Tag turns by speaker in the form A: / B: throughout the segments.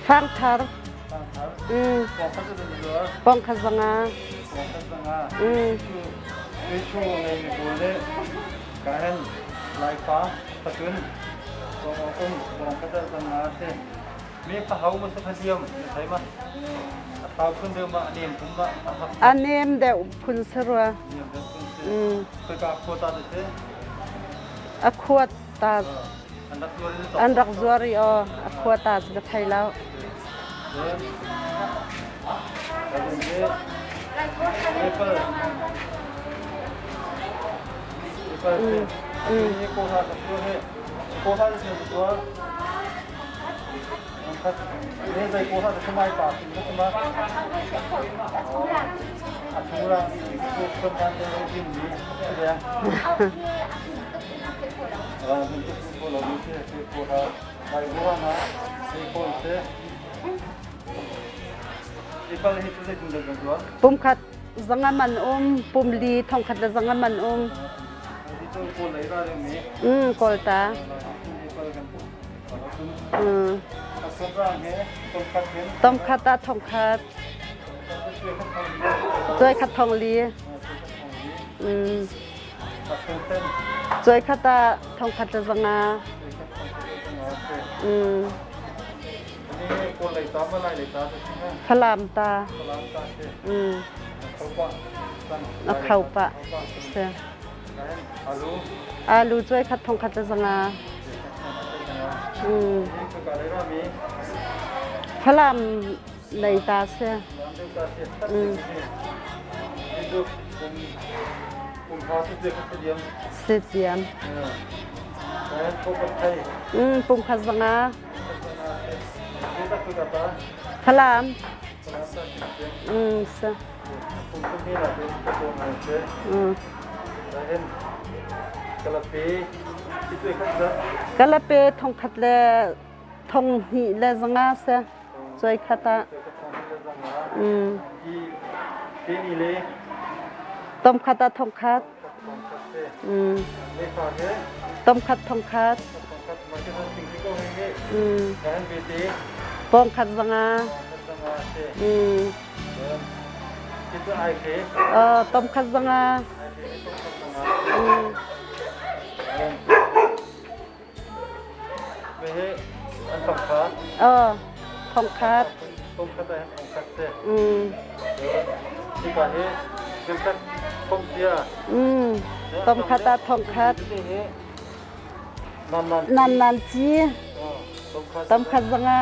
A: Fangthar. Pong kha zanga. A nem deuh phun si rua. A khuat ta an rak zuar i aw a khua ta cu ka thei lo. Pumkhat zanga man um, pumli thongkhat le zanga man um. Kawl ta. Tomkhat ah thongkhat. Cuai khat thong li. Cuai khat ah thongkhat le zanga. Falam ta. A kho pah. Si. Alu cuai khat thongkhat le zanga. Falam lei ta si. Si ciam. Pumkhat zanga. Falam. Si. Kalape thongkhat le thong hnih le zanga si. Cuai khat ah. Tom khat ah thong khat. Tom khat thong khat. Pawng khat zanga. Tom khat zanga. Thong khat. Tom khat ah thong khat. Nan nan ci. Tom khat zanga.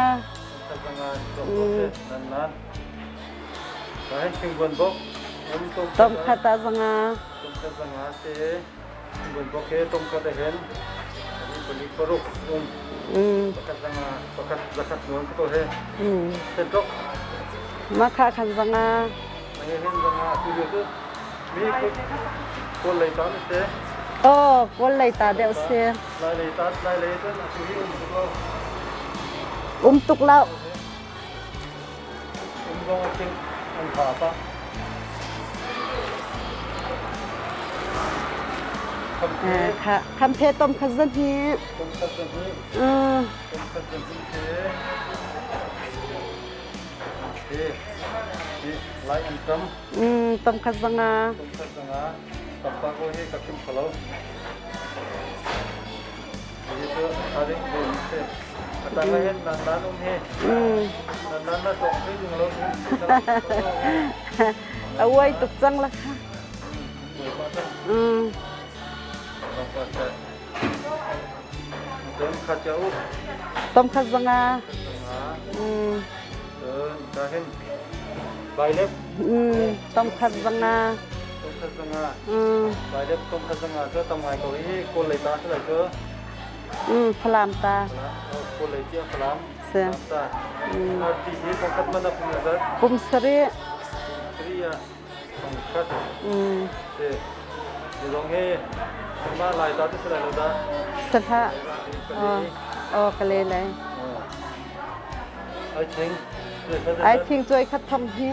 A: Tom khat ah zanga. Makha khan zanga. Oh, kawl lei ta deuh si. Um tuk lo.
B: Um zong a thing an tha pa.
A: Kha kham phe tom kha zan hi.
B: Tom khat zan hi. Tom khat zan hi the. He. Hi lai an tam.
A: Tom khat zanga.
B: Tom khat zanga. Tampa ko hi ka khim khalo.
A: A uai tuk cang la kha. Tom khat zanga. Tom khat zanga. Falam ta. Si. Pum sarih. Sahlah. Oh, ka le lai. Ai thing cuai khat thong hi.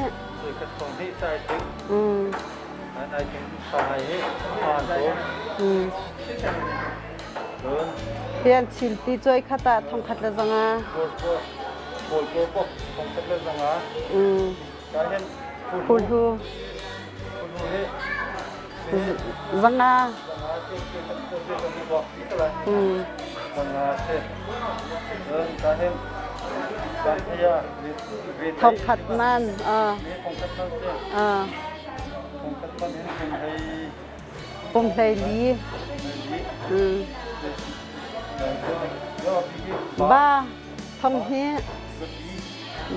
A: Pian chilpi cuai khat ah thong khat le zanga. Phulhu. Zanga. Thong khat man. Pum hlei li. Ba thong hi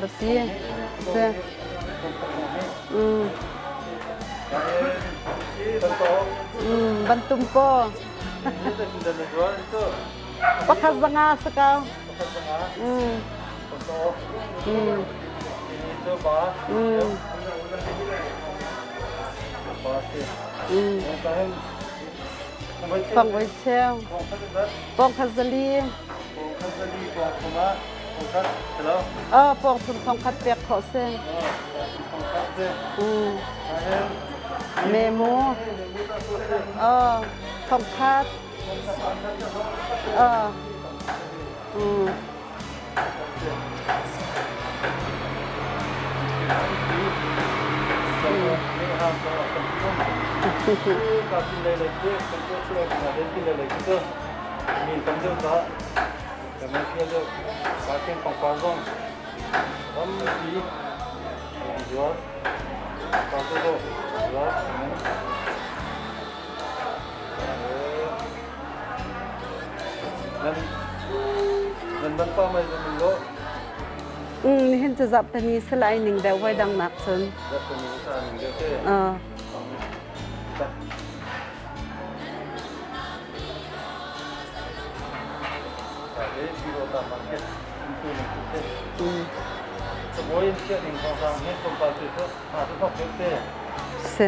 A: ba si. Si. Bantum ko. Pakhat zanga sa kau. Pang oi cheu. Pong khat zali. Pong thum thong khat pek khawh si. Me mu. Thong khat. Nihin cu zarhteni salai ning deuh voi dang nak cun. Si.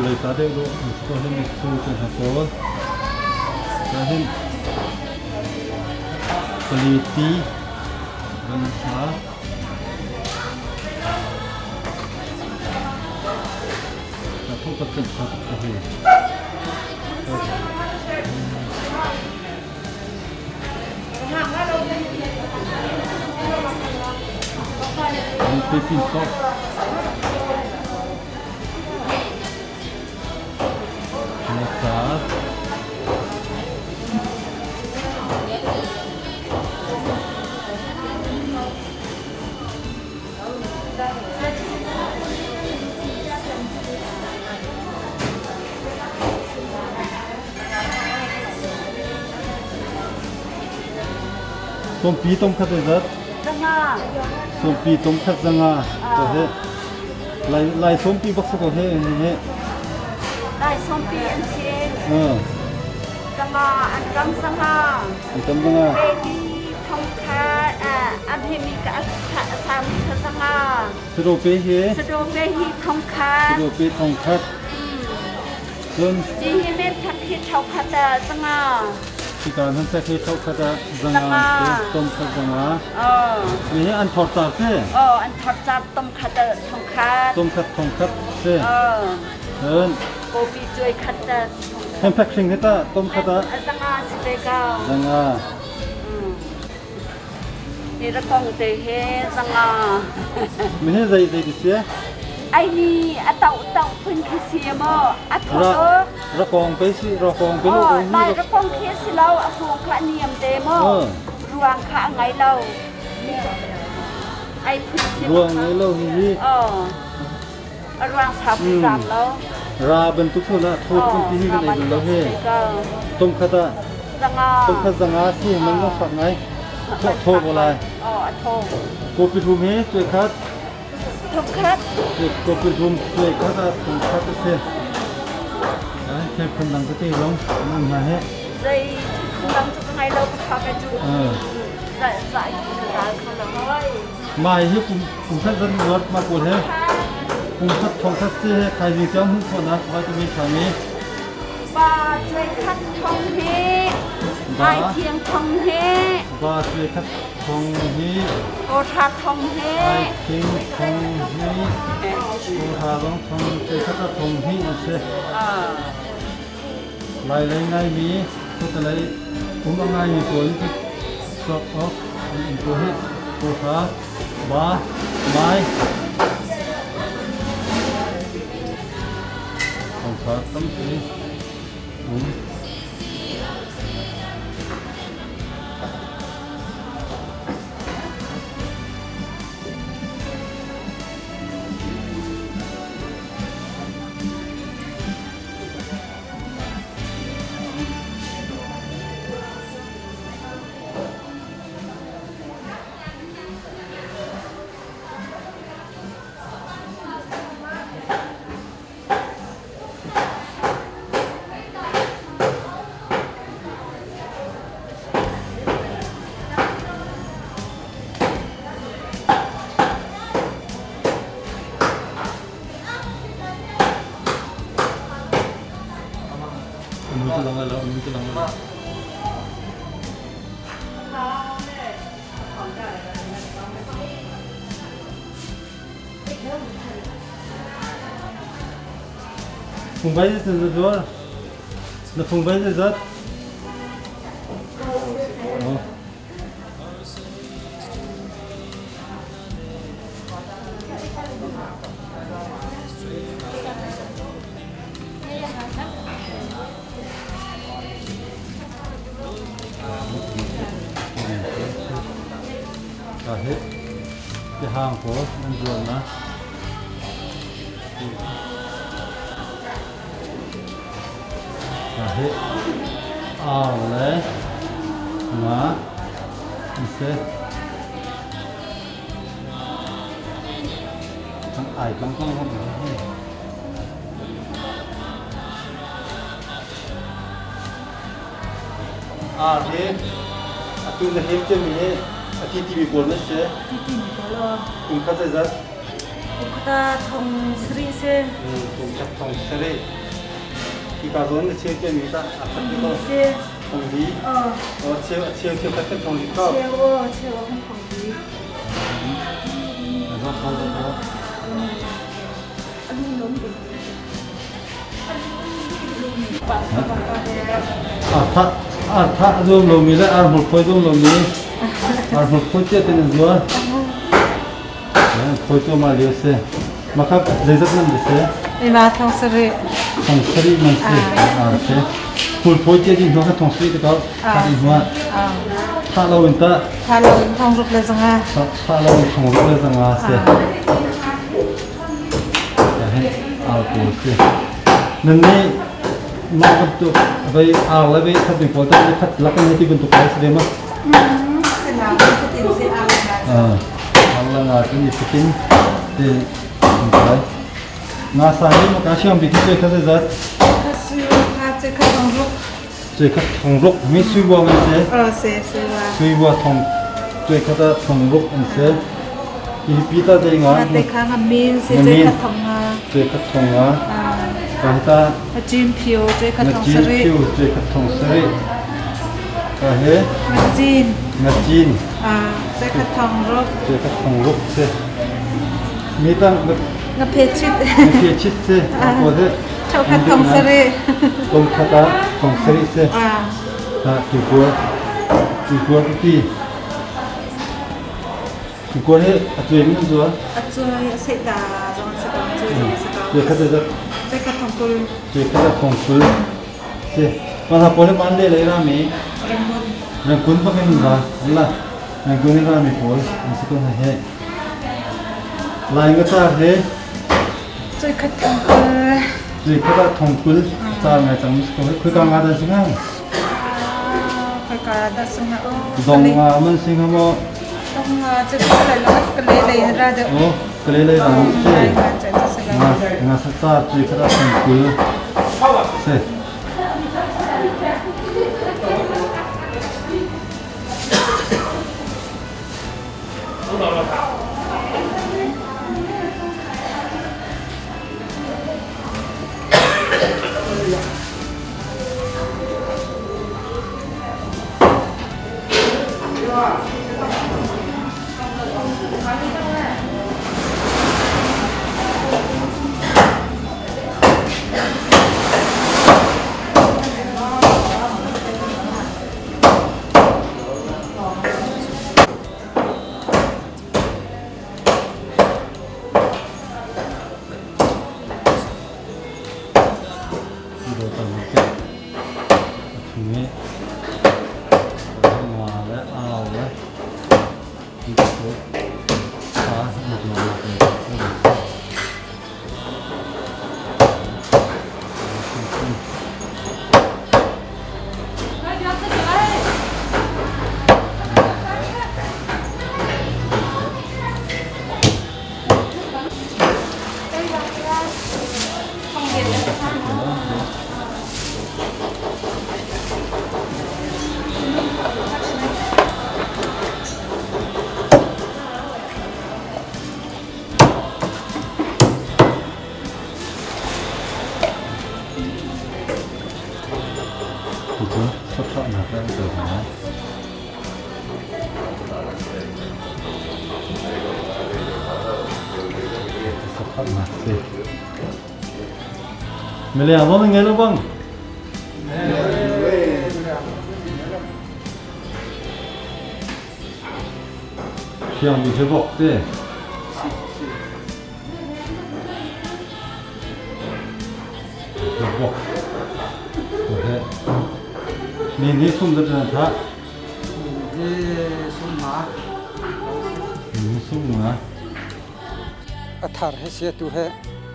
B: Lei ta deuh dawh an si ko hin cu kan ha pawl. Ta hin pali ti ban ha. Ta thu pat kan khat a hi. Pipin to. Nasa. Sompi tom khat zat. Sompi tom khat zanga to he. Lai lai sompi bak ko he he.
C: Lai sompi an si. Zanga an kam zanga.
B: An kam zanga.
C: Baby thong khat. A hmemi ka a sami kha zanga.
B: Sadope hi?
C: Sadope hi thong khat.
B: Sadope thong khat. Cun?
C: Ci hi men thak hi thau khat a zanga.
B: Hika nan thak hi thau khat a zanga. Tom khat zanga. Mi hi an thor car se?
C: Oh, an thor car tom khat a thong khat.
B: Tom khat thong khat se. Cun?
C: Kopi cuai khat a
B: Hemphek hring hi ta tom khat a?
C: Zanga si ve ko.
B: Zanga.
C: Hi rakong te he zanga.
B: Mi hi zei zei ti si?
C: Ai ni a tau tau phun khi si maw? A tho to.
B: Rakong pe si rakong pe lo
C: Oh, lai rakong khi si lo a hung kha niam te maw? Ruang kha a ngai lo. Ai phun si.
B: Ruang ngai lo hi hi.
C: Oh. A ruang sau phi zam lo.
B: Ra bantuk cu la tho kan ti hi kan ei bal lo he. Tom khat ah
C: zanga.
B: Tom khat zanga si man lo fak ngai. Tho tho ko lai.
C: Oh, a tho.
B: Kopi thum he cue khat.
C: Thum khat.
B: Kopi thum cue khat ah thum khat a si. Ai thei phun dang tete zong nan hna he.
C: Zei phun dang cu ka ngai lo ka fa ka cu. Zai zai ka zal kha lo hoi.
B: Mai hi kum kum khat zan ruat ma pawl he kum khat thong khat si he thaizing tiang hmuh khawhnak vitamin ṭha mi
C: Ba cuai khat thong hi
B: ba
C: ai thiang thong hi
B: ba cuai khat thong hi
C: kawhra thong hi
B: ai thing thong hi kawhra zong thong cuai khat a thong hi an si Lai lei ngaimi khuatelei um a ngaimi pawl nih cawk awk an um ko hih. Kawhra, ba, mai. Thongtha tampi um. Phungbai zeizat na zuar? Na phungbai zeizat? Oh. Ka hi tihang pawl an zuarnak. Ka hi ar le nga an si. Ang ai tlang tlang hom hi. Ar hi atu na hem cemmi hi a ti timi pawl na si.
D: Ti timi pawl aw.
B: Kum khat zeizat?
D: Kum khat thong sarih si.
B: Kum khat thong sarih. Hika zawn na cheu cemmi tah a khat ko.
D: Si.
B: Thong li.
D: Aw.
B: Aw cheu a cheu cheu khat thong li ko.
D: Cheu aw cheu kan thong li.
B: Zawt zawt zawt. Ar thah a zuam lomi le ar hmur phawi zuam lomi ar hmur phawi cia tein an zuar. Phawi cuahmah lio a si. Mah kha zeizat man a si?
D: Ima thong sarih.
B: Thong sarih man si. Ar si. Hmur phawi cia dih hnu kha thong sarih te ko. Thah dih hnu ah. Thah lo in tah.
D: Thah lo in thong ruk le zanga.
B: Thah lo in thong ruk le zanga si. Ar pawl si. Nan nih mah bantuk vei ar le vei khat ding pawl tan khat lak in ti bantuk lai si ve ma? Ar le nga kan i fatin te lai. Nga sa hi ma ka siam bi khi kha zat?
D: Kha su kha che kha thong ruk.
B: Che kha thong ruk mi sui bua ngai se.
D: Se sui bua.
B: Sui bua thong Cuai khat ah thong ruk an si. Hi pi ta dei nga.
D: Nga te kha nga min si cuai khat thong nga.
B: Cuai khat thong nga. Ka hi ta.
D: A cin phio cuai khat thong sarih.
B: Nga cin phio cuai khat thong sarih. Ka he.
D: Nga cin.
B: Nga cin.
D: Cuai khat thong ruk.
B: Cuai khat thong ruk si. Mi tang
D: Nga phe chit.
B: Nga phe chit si. Ko he.
D: Thong khat thong sarih.
B: Thong khat ah thong sarih si. Tuikuar tuikuar ti tuikuar hi a cuai min zual
D: a cuai a seh ta zong se ko cuai zong se ko
B: cuai khat zat
D: cuai khat thong kul
B: cuai khat thong kul si ma ha pole man le lai ra mi
D: Rangoon
B: Rangoon pa kan ra la Rangoon ra mi pawl an si ko na he Lai nga car he
D: Cuai khat thong kul.
B: Cuai khat ah thong kul car ngai cang ko khoi ka nga dah si nga.
D: Khoi ka dah si nga.
B: Dong nga man si nga mo.
D: Dong nga cu ka lai lo ka le lei ra de.
B: Oh, ka le lei ra si. Nga nga sa car cuai khat ah thong kul. Si. Chung i nga le au le ti bantuk kha na zuarnak le Cucu sawhsawhnak le an tuah hna. Sawhsawhnak si. Mileng zong nan ngei lo bang? Thiang mi hi vok te. Vok. Ni ni sum da tan tha.
E: Ni sum ma.
B: Ni sum ma.
E: A thar he sia tu he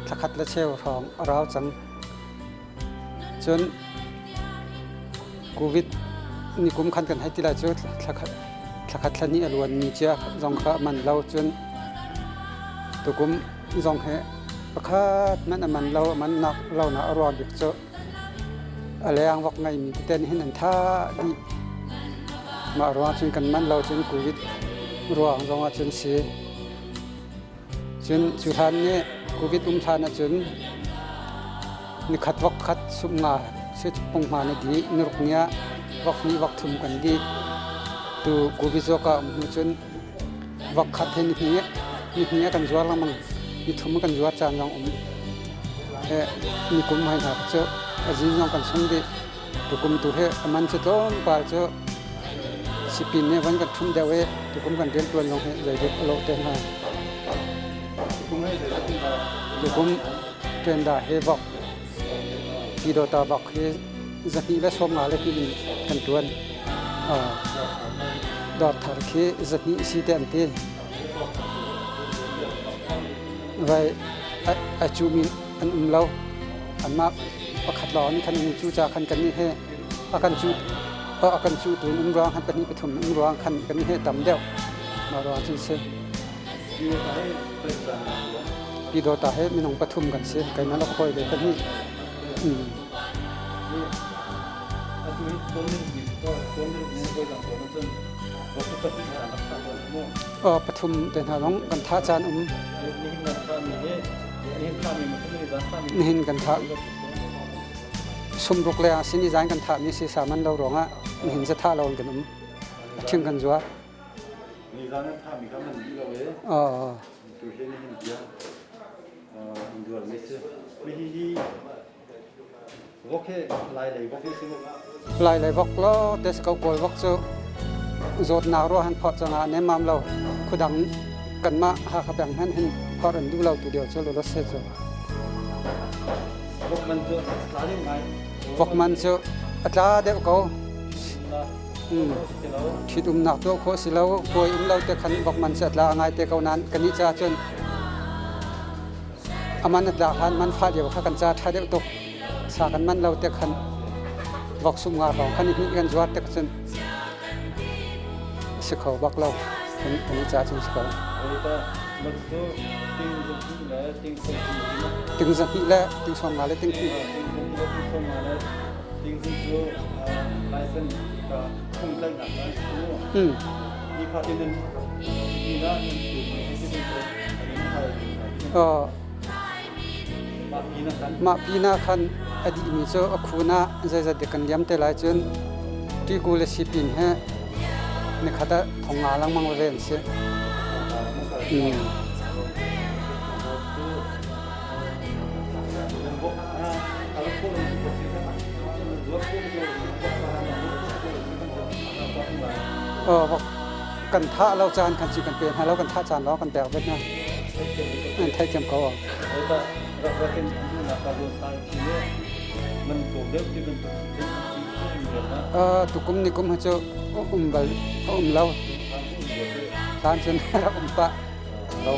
E: thlakhat le cheu hrawng a rau cang. Cun Covid ni kum khan kan hei ti lai cu thlakhat thlakhat thla hnih a luan mi cia zong kha a man lo cun tukum zong he pakhat hmanh a man lo a man nak lo nak a ruang bik cu a leng vok ngei mi tete nih hin an tha dih. Mah ruang cun kan man lo cun Covid ruang zong ah cun si. Cun cu hlan nih Covid um hlan ahcun nikhat vok khat sum nga si punghma na dih niruk ni ah vok hnih vok thum kan dih. Tu Covid zawk ah um hnu cun vok khat he nihnih nihnih ah kan zuar lengmang ni thum kan zuar caan zong um. He nikum hai hna cu a zin zong kan sung dih. Tukum tu hi a man cu tlawmpal cu sipin nih van kan ṭhumh deuh i tukum kan rianṭuan zong hi zeidek a lawh te hnga. Tukum ṭenda hi vok Pyidawta vok hi 215 le hnih in kan ṭuan. Dawr thar khi 200 si te an ti. Vai a cumi an um lo. Anmah pakhat lawng nih khan um cu ca khan kannih he a kan cu a kan cu tu um ruang khan pahnih pathum um ruang khan kannih he tam deuh mah ruang cun si. Pyidawta he minung pathum kan si. Keimah le ka hawi le pahnih. Pathum te hna zong kan thah caan um. Nihin kan thah. Sumruk le ah sin i zan kan thah mi si sa man lo ruangah nihin za thah lo in kan um. A ṭhing kan zuar.
B: Nizan an thahmi kha man dih lo e. Tu hi nihin tiang an duar mi si. Mi hi hi vok he lai lei vok hi si mu.
E: Lai lei vok lo te si ko. Kawl vok cu zawtnak ruah han phorh cangah nemmam lo khudang kanmah Hakha peng hmanh hin phorh an duh lo tu deuh cu lo se cu.
B: Vok man cu tla deuh ngai.
E: Vok man cu a tla deuh ko. Ṭhitumnak tuah khawh si lo, puai um lo te khan vok man cu a tla ngai te ko nain kannih caah cun a man a tlak hlan man fah lio kha kan ca ṭha deuh tuk. Sa kan man lo te khan vok sum nga hrawng khan i hnih kan zuar tik cun a si kho bak lo. Kannih caah cun si ko. Ting zahnih le ting sawm nga le ting hnih. Mah pin ah khan a dihmi cu a khun ah zeizat dik kan liam te lai cun Tiku le Sipin he nikhat ah thong nga lengmang veve an si. Kan thah lo caan kan ci kan pe hna lo, kan thah caan lawng kan pek vet hna. An theithiam ko. Tukum ni kum hi cu um bal um lo. Hlan cun rak um pah lo.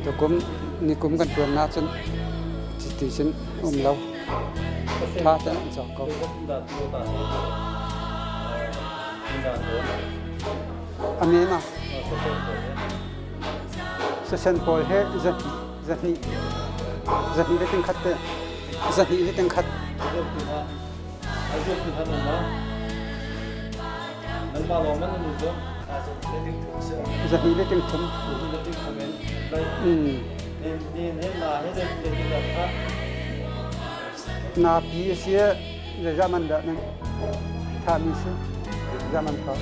E: Tukum nikum kan ṭuan ahcun cuti cun um lo. Ṭha tein an cawk ko. A men ah sasen pawl he zahnih zahnih le tingkhat te zahnih le tingkhat. Zahnih le tingthum. Na pi a si zeizah man dah nan thahmi si zeizah man thaw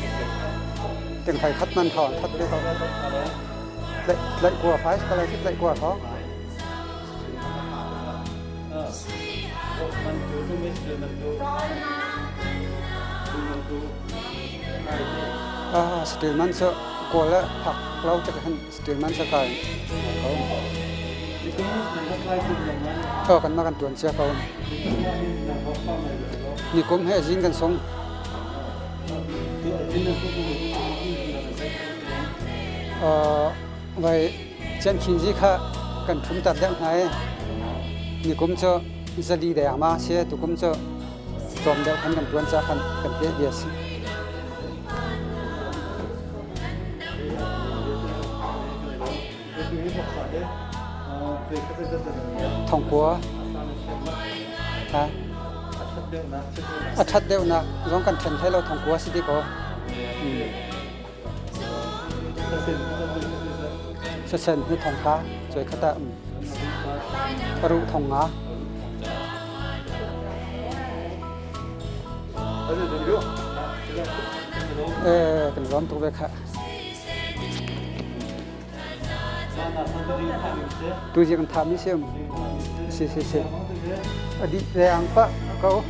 E: tingthai khat man thaw that ve ko. Tlaih kua fai kalai si tlaih kua thaw. Steel man cu kawl ah phak lo tik hin steel man cu kai ko. Aw kan mah kan tuan cia ko. Nikum he zing kan sung. Vai Cian Khin Zi kha kan ṭhum ter deuh hna i nikum cu zali deng ma si, tukum cu tlawm deuh khan kan ṭuan caah khan kan peh bia si. Thongkua ha a ṭhat deuhnak zong kan ṭhen hlei lo, thongkua si ti ko. Sesen hi thongka cuai khat ah paruh thong nga. Kan lawm tuk ve khah. Tu zi kan thami si um. Si si si. Adi leang pa ko.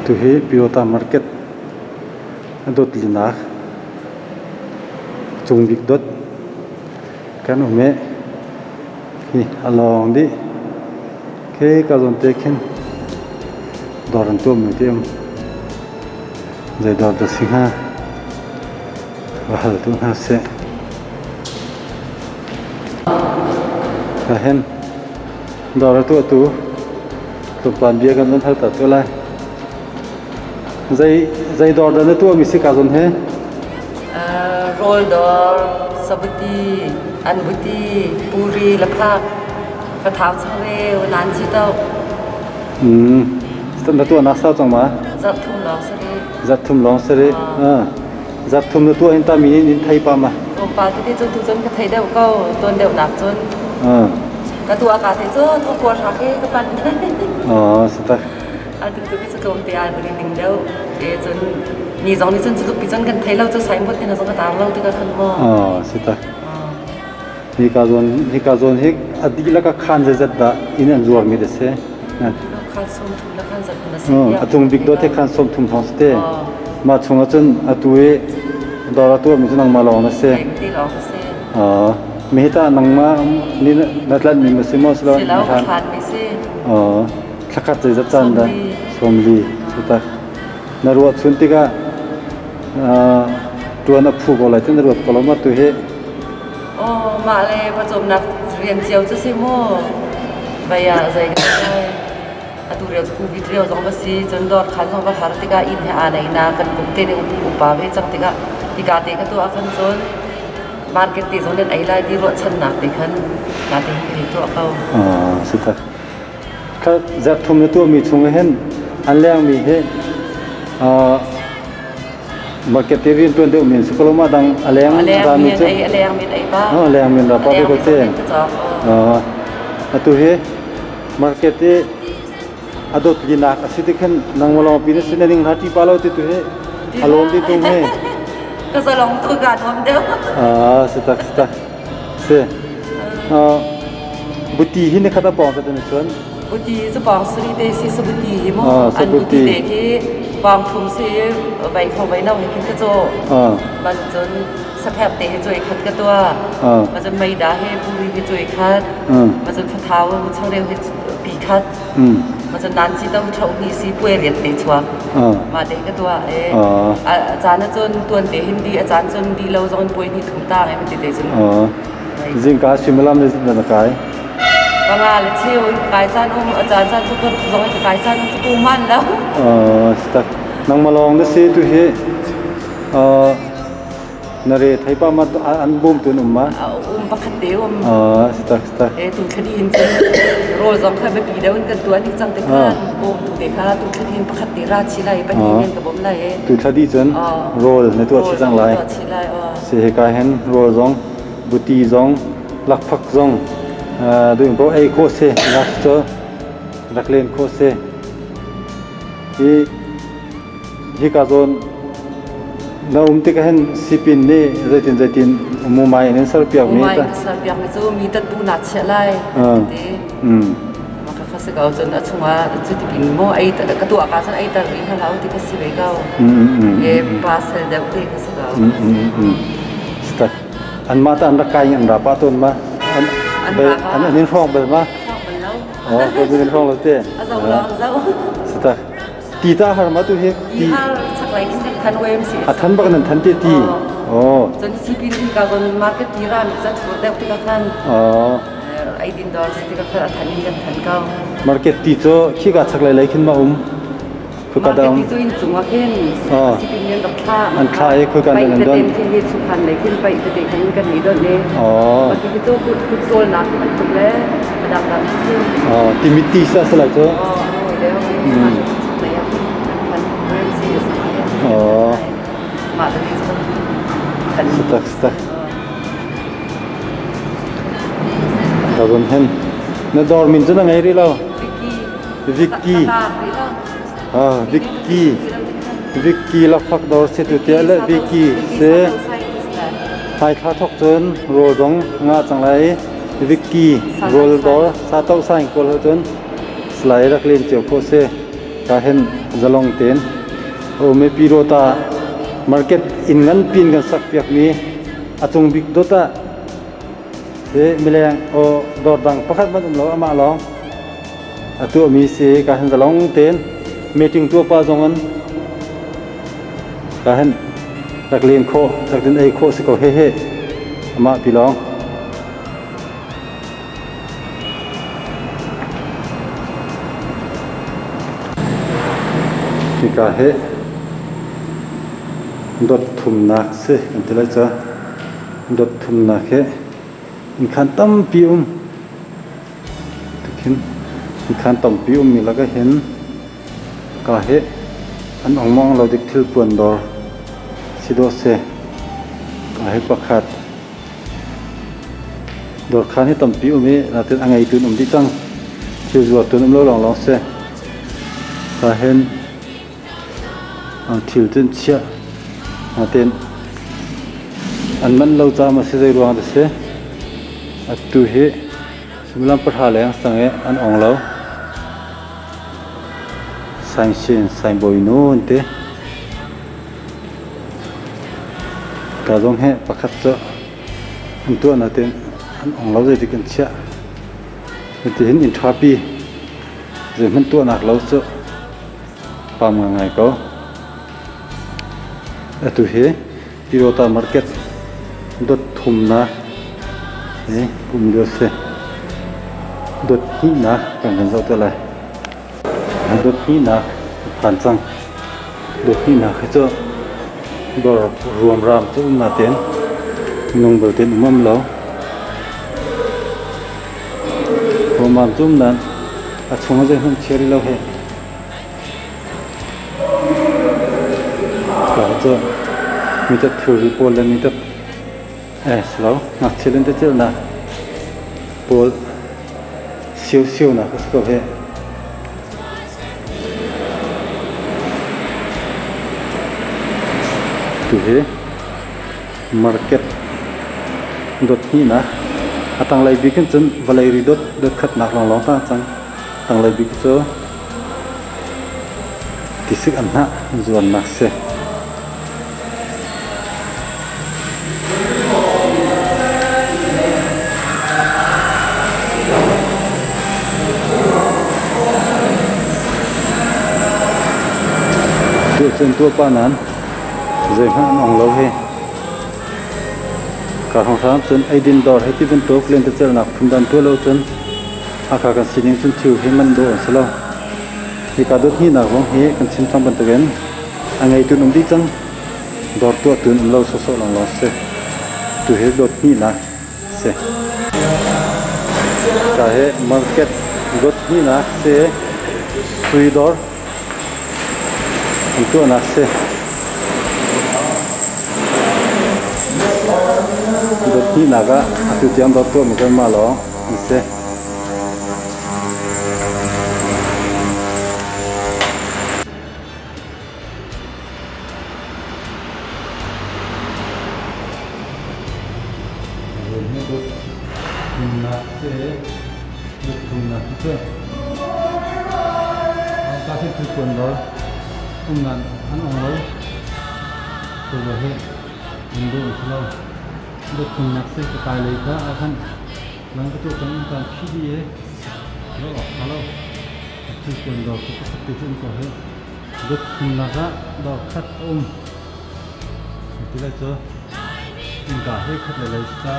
B: Atu hi Pyota Market a dot linak cungbik dot kan um i hi a lawng dih. Khi ka zawn te khin dawr an tuahmi te um. Zei dawr dah si hnga? Va hal tu hna seh. Ahin dawr a tuahtu tlawmpal bia kan van hal ta tu lai. Zei zei dawr dah na tuahmi si ka zawn he?
F: Rawl dawr, sabuti, anbuti, puri, laphak, pathau changreu, nan ci tok.
B: Na tuahnak sau cang ma?
F: Zarh thum lawng si rih.
B: Zarh thum lawng si rih. Zarh thum na tuah hin ta mi nih in thei pa ma?
F: Tlawmpal tete cun tu cun ka thei deuh ko, tuan deuh nak cun. Ka tuah ka te cu thawkua hra khi ka pan.
B: Si tak.
F: Atu tu cu tlawm te ai bari ning deuh. E cun mi zong nih cun cu pi cun kan thei lo cu signboard te na zong ka tar lo tikah khan maw.
B: Si tak. Hika zawn hika zawn hi a dihlak a khaan zeizat dah inn an zuarmi da si?
F: Khaan 30 le khaan zat na si.
B: A tung bik dawt hi khaan 30 hrawng si te. Mah chung ahcun atu i dawr a tuahmi cu nangmah lawng na si.
F: Ti lawng ka si.
B: Mi hi tah nangmah nih na tlanhmi ma si maw si lo?
F: Si lo, ka hlanmi si.
B: Thlakhat zeizat caan dah? 40. Cutak. Na ruah chun tikah tuan a phu ko lai ti na ruat ko lo ma tu hi?
F: Aw, mah le pawcawmnak rian cio cu si mu. Vai ah zei kan lai. Atu rio cu COVID rio zong va si, cun dawr khan zong va har tikah inn he aa nei na kan kum te nih upa ve cang tikah hika te ka tuah khan cun market te zong nan ei lai ti ruahchannak te khan na te hin ka hei tuah ko.
B: Ah, si tak. Kha zarh thum na tuahmi chung hin an lengmi hi market te rian tuan deuh men si ko ma dang a leng
F: ra mi cu a leng min ei ba
B: a leng min ra pa ko te atu hi market i adot linak a si ti khan nang malong pi na sin ning ha ti pa lo ti tu hi alom ti tung he
F: ka zalong tu ga nom deuh
B: a si tak si tak si buti hi ni khat a pong ta ni chuan
F: Buti cu pawng sari te si sabuti hi mu an buti te khi pawng thum si vai fo vai no he khin ka caw ma cun saphep te he cuai khat ka tua ma cun meida he puri he cuai khat ma cun fathau changreu he pi khat ma cun nan si to tho ni si puai riat te chuak ma te ka tua e a caan cun tuan te hin di a caan cun di lo zong puai ni thum ta ngai ti te cun
B: Zingka suimilam le na kai.
F: Panga le cheu in kai caan um a caan caan cu ka zong in kai caan um cu ku man lo.
B: Tak nangmah lawng na si tu hi na re thei pa ma an bum tun um ma?
F: Um pakhat te um.
B: Tak tak.
F: E tu thladi in cun rawl zong kha biapi deuh in kan tuan ding cang te khan bawm tu te kha tu thladi in pakhat te ra chi lai pahnih men ka bawm lai e.
B: Tu thladi cun rawl na tuah chi cang lai.
F: Tuah chi lai.
B: Si he ka hen rawl zong buti zong lakphak zong duin ko ei khawh si rak cu rak len khawh si hi hika zawn na um tik hin sipin nih zeitin zeitin mumai in ser piak mi
F: mumai in ser piak mi cu mi tat bu na chia lai ti maka kha se ko cun a chungah cu tipin mo ei ka tuah ka cun ei tar ri hna lo ti ka si ve ko e pasal deuh te ka si ko
B: An mah ta an rak kai in an ra pah tawn ma? An an an in hrawng bal ma? Oh, ko in hrawng lo te.
F: A zo lo zo.
B: Sata. Ti ta har ma tu hi?
F: Ti har chaklai kin kan than wem si.
B: A than bak nan than te ti. Oh.
F: Cun sipin hi ka zon market ti ra mi za thur deuh ti ka khan.
B: Oh.
F: Ai din dor si ti ka khan a than in kan than ko.
B: Market ti cu khi ka chaklai lei khin ma um.
F: Market ti cu inn cung ah khin sipin nih an rak thlah.
B: An thlah i khoika
F: Paih
B: nan don?
F: tete khin hi chukhan lei khin paih tete khan kan i donh i. Mati hi cu kut cawlnak bantuk le a dangdang si.
B: Timit ti sa si lai cu.
F: Hawi deuh. Lei ah khin kan rem si a si. Mah tete cu kan
B: Tak tak. Ka zon hen. Na dawr min cu na ngei rih lo?
F: Vicky.
B: Vicky. Ah, Vicky. Vicky lakphak dawr si tu tiah le Vicky si. Hai thla thok cun rawl zong ngah cang lai. Vicky rawl dawr sa to saing kawl ho cun salai rak len cio khawh si. Ka hin zalong tein um i Pyidawta market inn nganpi in kan sakpiakmi a cung bik dot ah si mileng aw dawr dang pakhat hmanh um lo amah lawng a tuahmi si. Ka hin zalong tein meeting tuah pa zong in ka hin rak len khawh, rak din ei khawh si ko he he amah pi lawng. Hika hi dot thumnak si kan ti lai ca. Dot thumnak hi innkhan tampi um. Tikhin innkhan tampi ummi lakah hin ka hi an ongmong lo dik thilpuan dawr si dawh si. Ka hi pakhat. Dawrkhaan hi tampi um i natin a ngeitu an um dih cang. Thil zuartu an um lo lawnglawng si. Ahhin thil cu an chiah. Natin an manh lo caah maw si zei ruang dah si. Atu hi suimilam 10 leng sang i an ong lo. Saingsin, Saingbawinu an ti. Ka zong hi pakhat cu an tuah natin an ong lo zeitik an chiah. Hitihin inn ṭhapi zeihmanh tuahnak lo cu pam ngai ko. Atu hi Toyota Market dot thumnak hi um lio si. Dot hnihnak kan kan zoh te lai. Dot hnihnak phan cang. Dot hnihnak hi cu dawr ruamram cu um natin minung belte um am lo. Ruamram cu um nain a chung ah zeihmanh chia rih lo hih. Ka cu mitat thilri pawl le mitat si lo ngakchia lentecelhnak pawl siosionak a si ko hih. Tuhi market dot hnihnak a tanglei bik in cun vawlei ri dot dot khatnak lawnglawng ta cang. Tanglei bik cu tisik an hnah zuannak si. Tuahcun tuahpa nan zeihmanh an ong lo hi. Ka hrawnghrang cun eidin dawr hei ti bantuk lentecelhnak phundan tuah lo cun Hakha kan sining cun thil hi man dawh an si lo. Hika dot hnihnak zong hi kan chim cang bantukin a ngeitu an um dih cang. Dawr tuahtu an um lo sawhsawh lawnglawng si. Tu hi dot hnihnak si. Ka hi market dot hnihnak si. Sui dawr an tuahnak si. Dot hnihnak ah atu tiang dawr tuahmi kan mah lawng an si. Dotthumnak ah dawr khat a um. Ti lai cu innka he khat le lei sa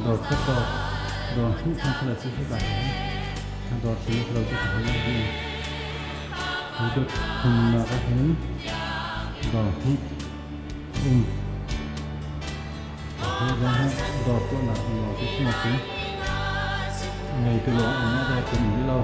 B: dawr khat dawr dawr hnih khan khala si ka he dawr sin lo cu ka hei hi hi dotthumnak ah hin dawr hnih um. Hi zong hi dawr tuahnak um lo ti si si. Ngei tu lawng um a dawr tu um lo.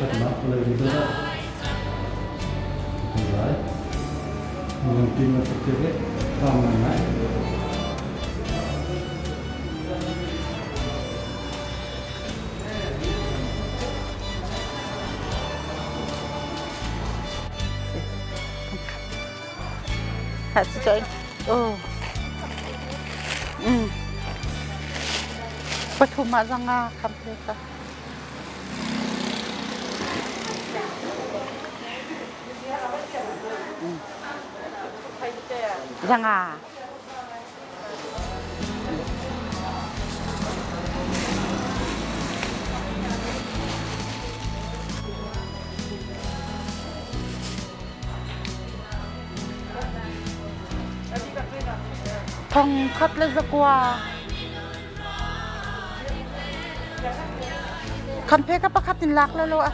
B: Pakhatnak lei deuh ah kan lai.
E: Lampi ma tuk te ram ngai.
A: Ha si choi. Oh. Pathum ah zanga kham phe ka. Zanga. Thong khat le zakua. Kham phe ka pakhat in lak la lo a.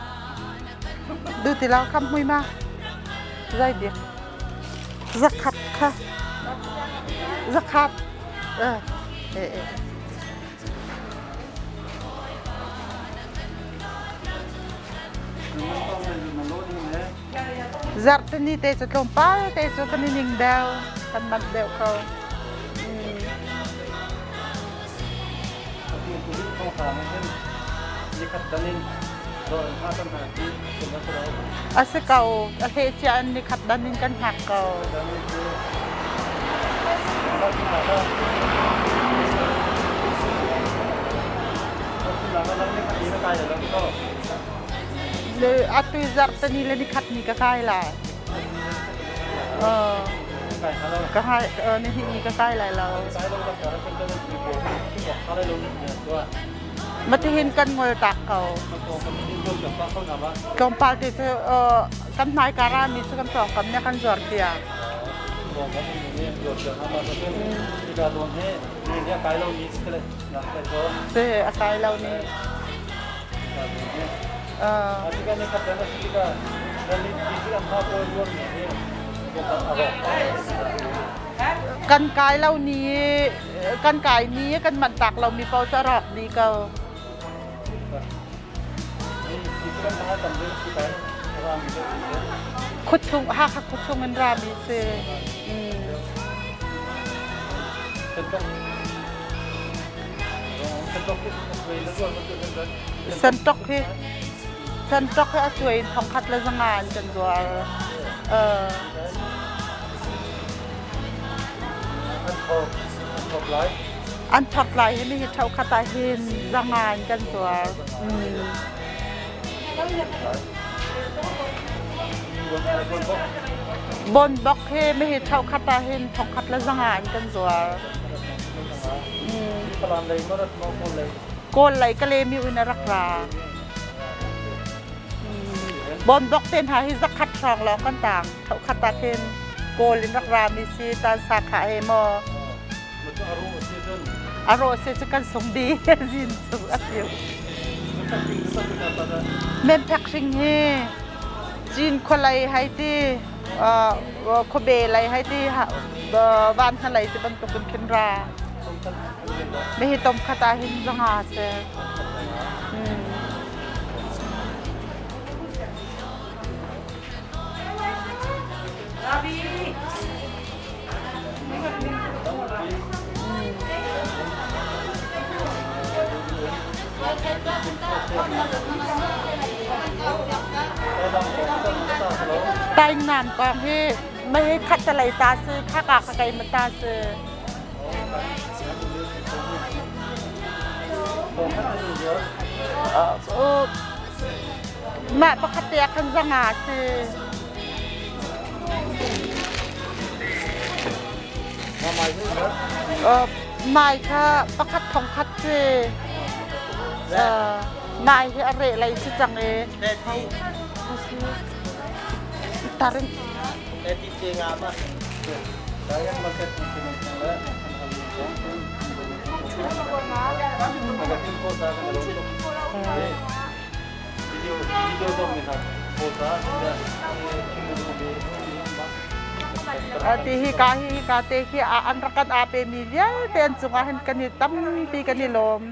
A: Du ti lo kham hui ma. Zai bik. Zakhat kha. Zakhat. Eh eh eh. Zarhteni te cu tlawmpal te cu kan i ning deuh, kan manh deuh kho. A si ko, a hleh cia in nikhat dan in kan hngak ko. Le atu zarhteni le nikhat ni ka kai lai. Ka hai ni hi ni ka kai lai lo. Matihin kan ngol tak ko. Tlawmpal te cu kan hmai kara mi cu kan pawngkam nih kan zuar piak. Si a kai lo ni. Kan kai lo ni kan kai ni kan manh tak lo mi paoh cu a rawk dih ko. Khuachung Hakha khuachung in rami si. Santok hi Santok hi a cuai in thongkhat le zanga in kan zuar. An thawk lai hi hi ṭhokhat ah hin zanga in kan zuar. Bonbok hi mihi ṭhokhat ah hin thongkhat le zanga in kan zuar. Kawl lei Kalemi in a rak ra. Bonbok te hna hi zakhat hrawng lawng kan tang. Thokhat ah khin Kawl in rak ra mi si tan sakha he maw. A ro si cu kan sung di zin cu a siu. Manufacturing hi Cin khualei hai ti khuabe lei hai ti van hna lei ti bantuk in khin ra. Mi hi tom khat ah hin zanga si. Taingnam kong hi mei khat te lei ta si khaka ka kei ma ta si. Mah pakhat te ah khan zanga si. Mai kha pakhat thong khat si. Mai hi a reh lei si cang i. Tarin. Ti hi ka hi ka te khi an rak kan a pe mi vialte an cungah hin kan i tampi kan i lawm.